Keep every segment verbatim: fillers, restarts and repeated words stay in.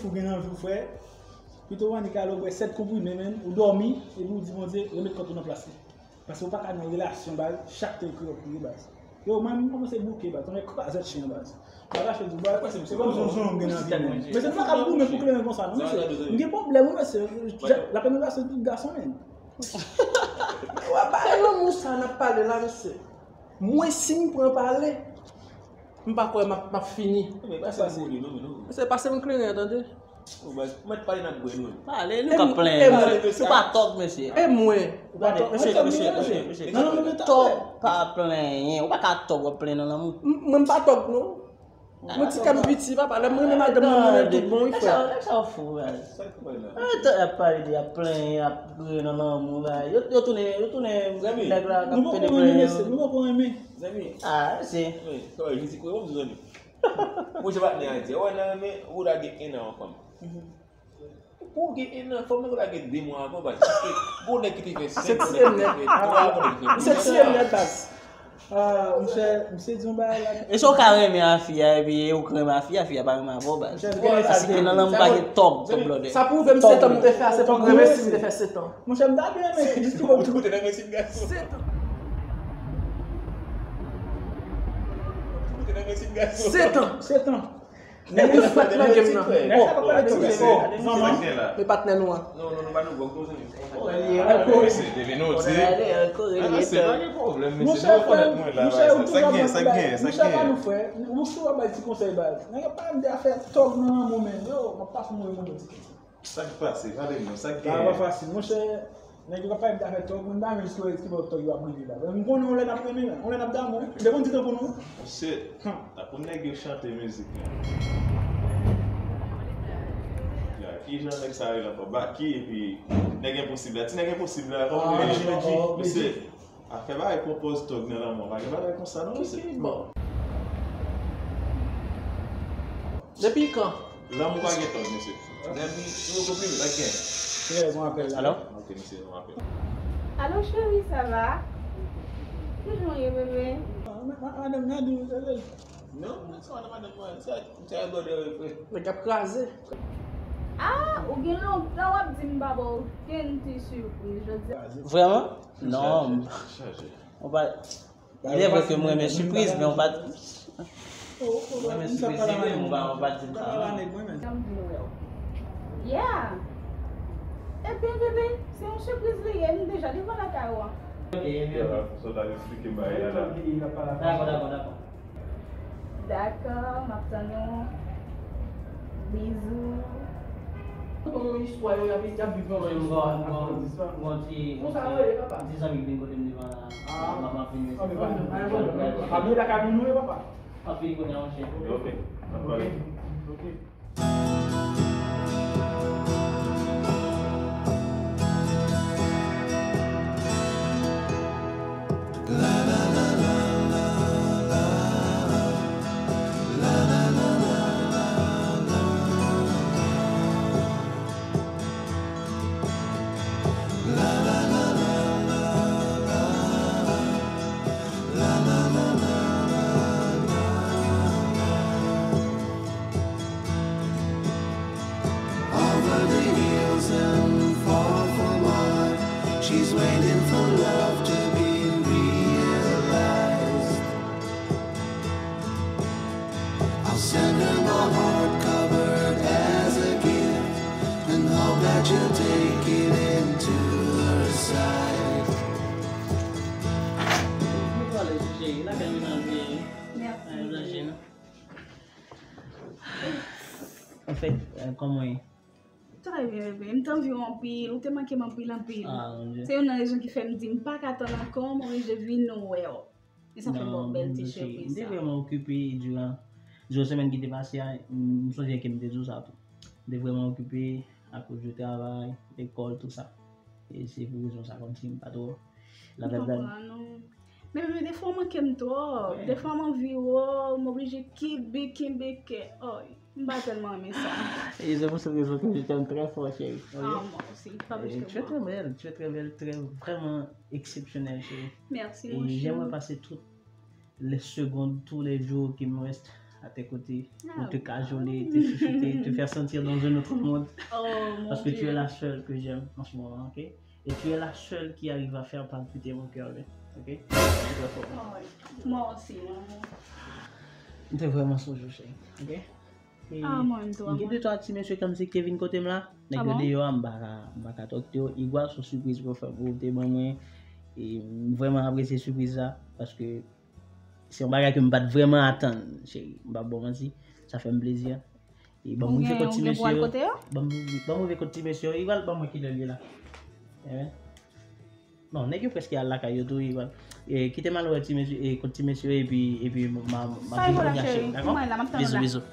Ou gen anvi w fè, pito w annik ale w bwè sèt konprime, menm, ou dòmi, epi w di Bondye, remèt kò w nan plas li. Paske w pa ka nan relasyon, baz, chak te ekri w ap kriye, baz. Yo, mwen, m kòmanse bouke, baz, tankou krasèt chen, baz. M pa kache di w, baz, se kòm zonzon m gen anvi, menm. Mesye, nou pa ka goumen pou kleren konsa, non, mesye. M gen pwoblèm, wi, mesye. L ap fè nou pase tout gason, menm. Wè, bagay lanmou sa n ap pale la, mesye. Mwen, si m pran pale, m pa kwè m ap, m ap fini. Mesye, pase m kleren an, tande. Ou mèt pale n ap bwè nou. Pale, nou ka plenyen. Nou pa tòg, mesye. E mwen. Ou pa tòg, mesye, mesye, mesye, mesye. Tòg pa plenyen. Ou pa ka tòg, w ap plenyen nan lanmou. Mwen, m pa tòg, non. Mwen ti kè m piti, papa. Lè m renmen madanm mwen, m renmen l tout bon, wi, frè. Nèg sa yo fou, baz. Sa k fè la? Ap pale de, ap plenyen, ap kriye nan lanmou, baz. Yo, yo tounen, yo tounen nèg la k ap pede plenyen. Nou poko renmen, mesye. Nou poko renmen. Zanmi. Ah, mesye. Wi, sa w di, kòman m di zanmi? Monchè, patnè a di, wè, nan renmen, ou lage en an yon fanm. Pou w gen en an, fanm nan lage de mwa avan, baz. Paske gon nèg ki te fè senk, gon nèg ki te fè twa, gon nèg ki te fè plizyè. Misye tiye m nèt, baz. Ah, monchè, misye di yon bagay la. E si w ka renmen a fi a, epi ou k renmen a fi a, fi a pa renmen avè w, baz. Paske nan lanmou pa gen tòg, tòg blòdè. Sa pwouve m sèt an m te fè a, se pou m renmen si m te fè sèt an. Monchè, m ta byen renmen, jis pou m. Ou te renmen si m gason. Sèt an. Ou te renmen si m gason. Sèt an. Sèt an. Nèg yo fèt nan game nan. Nèg sa pa pale tou, mesye. Manman. Men patnè nou an. Non, non, non, pa nou gwòg, non, zanmi. Mesye, depi nou di. Ah, se pa gen pwoblèm, mesye. Nou rekonèt mwen la, sa k gen, sa k gen, sa k gen. Monchè, pa nou frè. Ou si w ap bay ti konsèy, baz. Nèg ap pale m de afè tòg nan lanmou, men. Yo, m ap pase move moman ti konsèy. Sa k pase? Pale m non, sa k genyen? Bagay pa fasil, monchè. Nèg yo k ap pale m de afè tòg, mwen m pa renmen jis ki bò tòg yo ap rive la. M konnen yon lè n ap renmen, yon lè n ap damou, wi. M te konn di tankou nou. Mesye, tankou nèg yo chante mizik lan. Ya, kijan nèg sa yo la fò baki, epi nèg enposib la. Ti nèg enposib la, kòman li ye? Mesye, afè bagay konpòz tòg nan lanmou, pa gen bagay konsa non, mesye. Depi kan? Lanmou pa gen tòg, mesye. Depi nou konprime, pa gen. Alo? Ok, mesye, nou apèl. Alo, cheri, sa va? Kijan w ye, bebe? Madanm nan di w, non, sa madanm mwen, sa, sa e blòdè, wi, frè. Nèg ap kraze. Ah, ou gen lontan w ap di m pa ba w okenn ti sipriz jodi a. Vrèman? Non. Ou pa, il est vrai que mwen renmen sipriz, men ou pa, mwen renmen sipriz li, men ou pa, ou pa di m sa, non. Yeah. Ebyen, bebe, se yon sipriz li ye, m deja devan lakay ou an. Ok, ebyen. Sa w t ap eksplike m bagay la la. Dakò, dakò, dakò. Dakò, m ap tann ou. Bizou. Konn yon istwa yo, y ap, y ap viv yon istwa ak grandisman. Konsa yo ye, papa. Ti zanmi k vin kote m devan la. Ah. M ap, m ap vin. Pa gen pwoblèm. Pa gen pwoblèm. Pa bliye lakay moun nou ye, papa. M ap vin kounye a, monchè. Ok. Ok. Ok. Over the hills and far, far wide, she's waiting for love to be realized. I'll send her my heart covered as a gift and hope that you'll take it into her side. Nou pale, cheri, lakay menaj mwen. Mèsi. Anfèt, kòman w ye? Trè byen, bebe. M t anvi w anpil. Ou te manke m anpil, anpil. Ah, mon Dieu. Se youn nan rezon ki fè m di m pa ka tann ankò, m oblije vin wè w. E sa fè m ba w bèl ti sipriz sa. M te vrèman okipe diran, diran semèn ki te pase a, m sonje ke m te di w sa tou. M te vrèman okipe akoz de travay, lekòl, tou sa. E se pou rezon sa, kòmsi m pa twò la fè blag. M konprann ou. Men, men defwa w manke m twòp. Defwa m anvi wè w, m oblije kenbe, kenbe kè. Oy, m pa tèlman renmen sa. Et c'est pour cette raison que je t'aime très fort, chérie. Ah, moi aussi. Pas plus que moi. Tu es très belle, tu es très belle, très, vraiment exceptionnelle, chérie. Merci, mon chéri. Et j'aimerais passer toutes les secondes, tous les jours qui me restent à tes côtés, pour te cajoler, te chouchouter, te faire sentir dans un autre monde. Parce que tu es la seule que j'aime en ce moment, ok? Et tu es la seule qui arrive à faire palpiter mon cœur, ok? Moi aussi, mon amour. M te vrèman sonje w, cheri, ok? E, m gen de twa ti mesye kòmsi ki te vin kote m la. Nèg yo deyò a, m pa ka, m pa ka tòkte yo. Igwal, se yon sipriz ke w fè, ke w te ban mwen. E m vrèman apresye sipriz la, paske se yon bagay ke m pa t vrèman atann, cheri. M p ap ba w manti, sa fè m plezi. E ban m rive kot ti mesye yo. Ban m, ban m rive kot ti mesye yo. Igwal, ban mwen kilè l ye la. Enben. Non, nèg yo prèske al lakay yo tou, Ivan. E, kite m al wè ti mesye, e, kot ti mesye yo, epi, epi m a, m a vin kounye a, cheri, dakò? Bizou, bizou.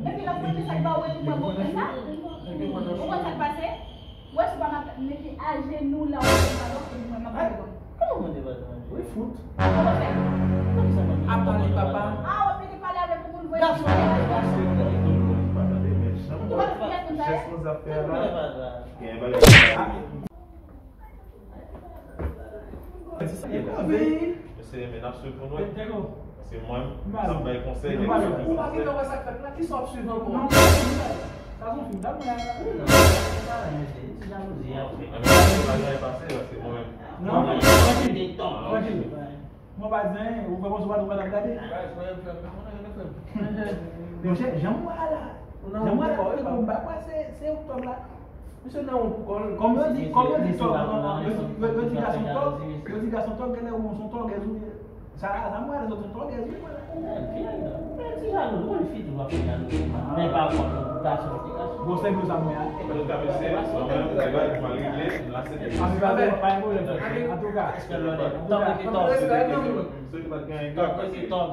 Epi l ap mande sa k ba w epi mwen bon konsa. Ou konn sa k pase? Ou wè si w pa mete ajenou la, ou konn sa w ap fè mwen m ap pale konn. Kòman mande pale? Wi, fout. Kòman fè? Ap pale papa. A, w ap mete pale avèk ou pou l voye. Gason, gason. Ou pa konn sa w ap fè la. Gen bagay. Mesye, men n ap swiv pou nou. Se mwen, m ap bay konsèy, nèg yo swiv nou. Ou pa gentan wè sa k fèt la, kisa w ap swiv ankò? Non, sa se yon fim, dam nan. Non, se pa anyen, se ti jalouzi, a. Mwen menm, se pa jan e pase, se mwen menm. Non, trankil, trankil. Mwen pa di anyen, ou fè kòmsi ou pa t ap gade. Monchè, jan m wè a la, jan m wè a la, m pa kwè se, se oktòb la. Misye nan yon kòl. Kòm yo di, kòm yo di tòg, yo di, yo, yo di gason tòg, yo di gason tòg, genlè ou se yon tògèz ou ye. Sa, sa mwen, lèzòt se yon tògèz, wi, mwen. Men ti jalou, mwen fi tou ap fè jalou. Men pa kòl, gason, se gason. Bon, se nou sa mwen a. Antouka, antouka. Respè lòd, tòg rete tòg. Tòg rete tòg.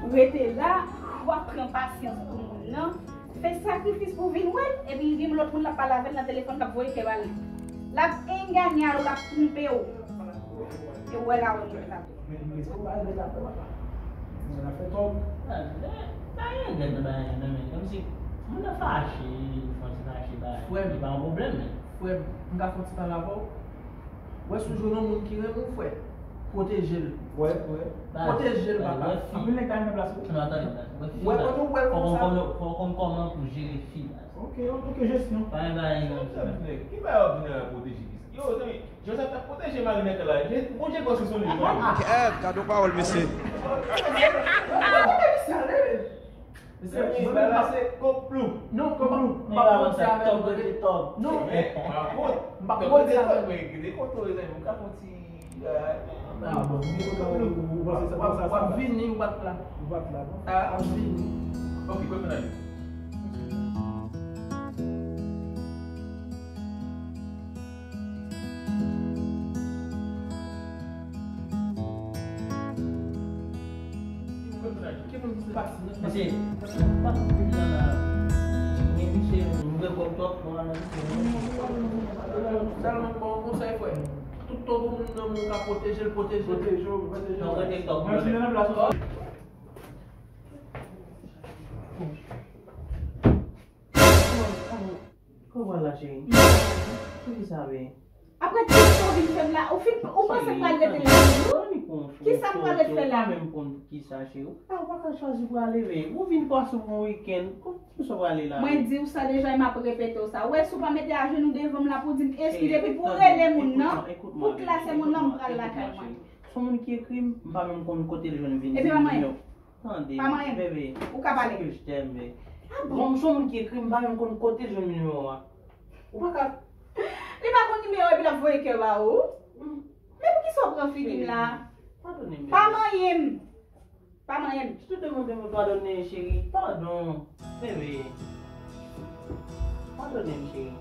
Rete la, w ap pran pasyans pou moun nan. Fè sakrifis pou w vin wè l, epi li vin lòt moun l ap pale avè l nan telefòn k ap voye kè ba li. L ap enganye w, l ap twonpe w. E w wè la wè moun la. Men, men, se w pa regrèt apre, papa. Moun nan fè tòg. Pa regrèt nan bagay nan men. Kòmsi moun nan fache, fò ti fache bagay. Frè m, li pa yon pwoblèm, men. Frè m, m ka fè yon ti pale avè w? Wè, si w jwenn yon moun ki renmen w, frè, pwoteje l. Wè, wè. Pwoteje l, papa. Anpil nèg ta renmen plas ou. Wè, ann ou wè l konsa. Fò w konn kòman pou jere fi la. Ok, ok, jesyon. Pa gen bagay nan sa. Ki bagay w ap vin la pwoteje fi sa? Yo, zanmi, Joseph t ap pwoteje Marinette la. Bondye gwo sou li. Kèt, gade yon pawòl, mesye. Mesye, mwen menm pa se kòk plou. Non, kòk plou. M pa konn sa avèk tòg. Non. M pa konn sa avèk. Men, men, men, kote w ye, zanmi? M ka fè yon ti, euh, ah, bon, ou panse sa, w ap vini, ou pa t la. Ou pa t la, non? Ah, ap vini. Ok, kote n ale? Mesye, pa konprann la. Men misye, m wè kòb twòp, bon, ala misye. Sèlman, bon, konsèy, frè. Tout tan pou moun nan, moun ka pwoteje l, pwoteje l. Pwoteje w, pwoteje w. Non, rete kòb. Mwen, si nan plas ou. Wala, cheri. Poukisa, be? Apre tout sa w vin fè m la, ou fin, ou panse m pral rete nan men ou? Kisa m pral ret fè la? Ou pa menm konn kisa, cheri. Ou pa, ou pa ka chwazi prale, be. Ou vin pase yon wikenn. Kisa w prale la? Mwen di w sa deja, e m ap repete w sa. Ou wè, si w pa mete ajenou devan m la pou di m eskize, epi pou rele moun nan, pou klase moun nan, m pral lakay mwen. Se yon moun ki ekri m, m pa menm konn kote l jwenn vin di m. Epi pa manyen. Tande, bebe. Ou ka pale. C'est que je t'aime, be. Ah bon? Bon, se yon moun ki ekri m, m pa menm konn kote l jwenn nimewo a. Ou pa ka. Li pa konn nimewo epi l ap voye kè ba ou. Men poukisa w pran figi m la? Padone m, bebe. Pa manyen m. Pa manyen m. Si w te mande mwen padone, cheri, padon. Bebe. Padone m, cheri.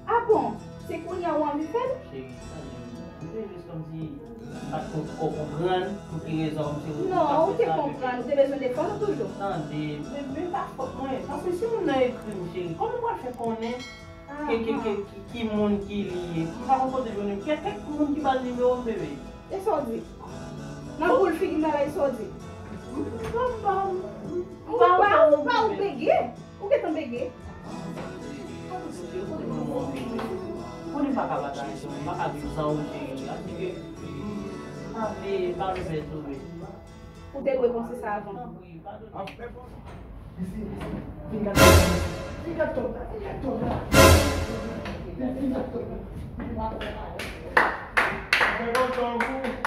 Ah bon? Se kounye a ou anvi fè l? Cheri, tande m. M te jis kòmsi m pa t ko-, ko-, konprann pou ki rezon kòmsi ou Non, ou te konprann, ou te bezwen defann ou toujou. Tande, men, men pa fòt mwen. Paske si moun nan ekri m, cheri, kòman m pral fè konnen ke, ke, ke, ki, ki moun ki li ye? M pa konn kote jwenn li. Gen kèk moun ki ba l nimewo m, bebe. E sa w di? Nan boul figi m nan la, e sa w di? M pa, m pa, m pa, ou pa, ou pa, ou bege. Ou gentan bege. Konnen m pa ka batay ansanm, m pa ka viv san ou, cheri. Paske, m pa vle, m pa vle pèdi w, men. Ou te dwe panse sa avan. Tanpri, padone. Vin gade, vin gade tòg la, vin gade tòg la. Vin gade tòg la. Vin gade tòg la.